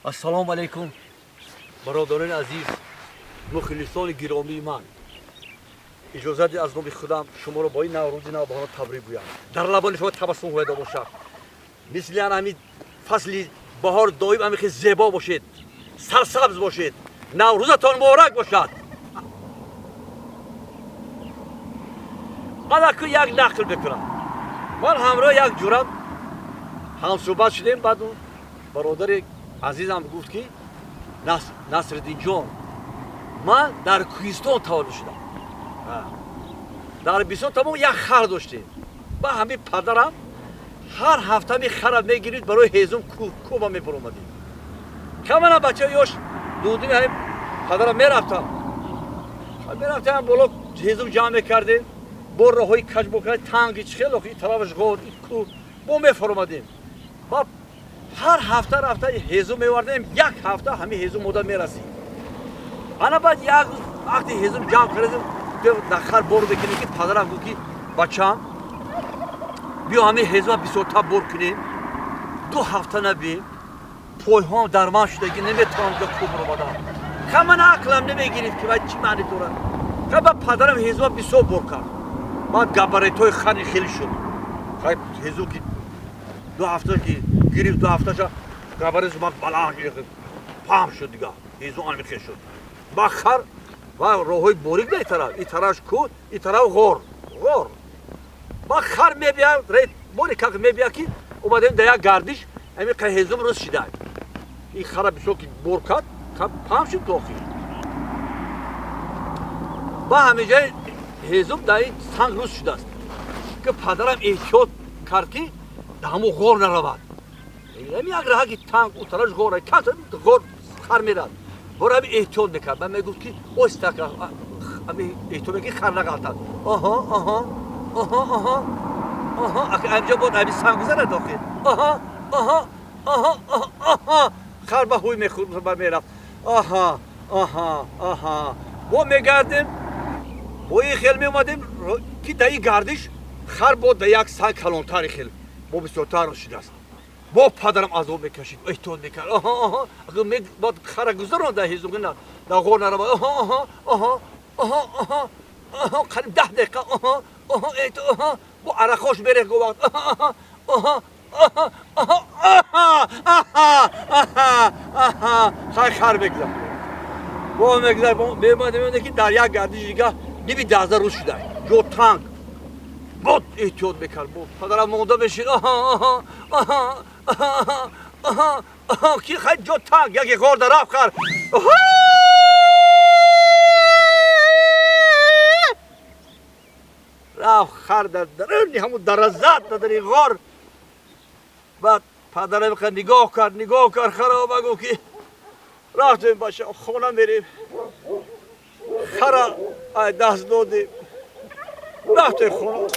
Ассалому алайкум, бародарони азиз, мухлисони гиромии ман. Иҷозат диҳед, аз номи худам шуморо бо ин Наврӯзи навбаҳорон табрик гӯям. Дар лабони шумо табассум ҳувайдо бошад. Мисли ан ҳамин фасли баҳор доим ҳамин зебо бошед, сарсабз бошед. Наврӯзатон муборак бошад. Ман аку як нақл мекунам. Ман ҳамроҳ як ҷурам ҳамсӯҳбат шудем, баъд бародари азизам гуфт, ки Насриддинҷон, ман дар Кӯҳистон таваллуд шудам. Дар бисёр тамом як хар доштем. Ба ҳамин падарам ҳар ҳафта ми хара мегирид, барои ҳезум кӯба мебаромадем. Камана бача ёш дудини ҳамин падарам мерафтам. Мерафтам боло, ҳезум ҷамъ мекардем, бо роҳҳои каҷ бо танги чӣ хел, ин тарафаш ғор, ин кӯҳ, бо мефаромадем. Ба ҳар ҳафта рафта ҳезум мевардем, як ҳафта ҳамин ҳезум мода мерасид. Ана баъд як рӯз вақти ҳезум ҷамъ кардем, дар хар бор мекунем, ки падарам гуфт, ки бачам, биё ҳамин ҳезума бисёртар бор кунем, 2 ҳафта набием, пойҳоам дарман шудаги, наметавонам ҷо кӯҳ баромадам. Ха, ман ақлам намегирифт, ки вай чӣ маъне дорад. Ха, баъд падарам ҳезума бисёр бор кард, баъд габаритҳои хари хеле шуд. Хай, ҳезум ки 2 ҳафта ки гирифт, 2 ҳафташа габарит баланд паҳм шуд, дига ҳезум амиқе шуд. Ба хар ва роҳҳои борик да, ин тараф, ин тарафш кӯҳ, ин тараф ғор, ғор. Ба хар мебия, бори как мебия, ки омадем дар як гардиш, ҳамин қа ҳезум рӯз шида. Ин хара бисёр ки бор кард, паҳм шуд охир. Ба ҳамин ҷои ҳезум дар ин санг рӯз шудааст, ки падарам эҳтиёт кард, ки дар ҳамон ғор наравад. Ҳамин як раҳаки танг, у тарафш ғор, ғор хар мерад. Бор ҳамин эҳтиёт мекард, ба мегуфт, ки остака ҳамин эҳтиёт мекард, хар нағалтад. Оҳо, оҳо, оҳо, оҳо, оҳо, ҳамҷо бод ҳамин санг гузарад охир. Оҳо, оҳо, оҳо, оҳо, хар ба ҳуй мехӯрд, ба мерафт. Аҳа, аҳа, аҳа, бо мегардем, бо ин хел меомадем, ки дар ин гардиш хар бо дар як санг калонтари хел бо бисёртар шудааст. Бо падарам азоб мекашид, эҳтиёт мекард. Оҳо, оҳо, бод хара гузарон, дар ҳезум дар ғор наравад. Оҳо, оҳо, оҳо, оҳо, оҳо, оҳо, қариб 10 дақиқа. Оҳо, оҳо, оҳо, бо арақош мерехт го вақт. Оҳо, оҳо, оҳо, оҳо, оҳо, оҳо, хай, хар мегузар, бо мегузар, мемонад, ки дар як гардиши дига ними дазда рӯз шуда, ҷо танг, бод эҳтиёт мекард, бо падарам монда мешид. Оҳо, оҳо, оҳо, оҳо, оҳо, ки хай, ҷо танг, яке ғор дар рафт, хар рафт, хар дар даруни ҳамун даразат, дар дари ғор. Баъд падарам нигоҳ кард, нигоҳ кард харо, гуфт, ки рафтем, бача, хона мерем, хара ай даст додем, рафтем хона.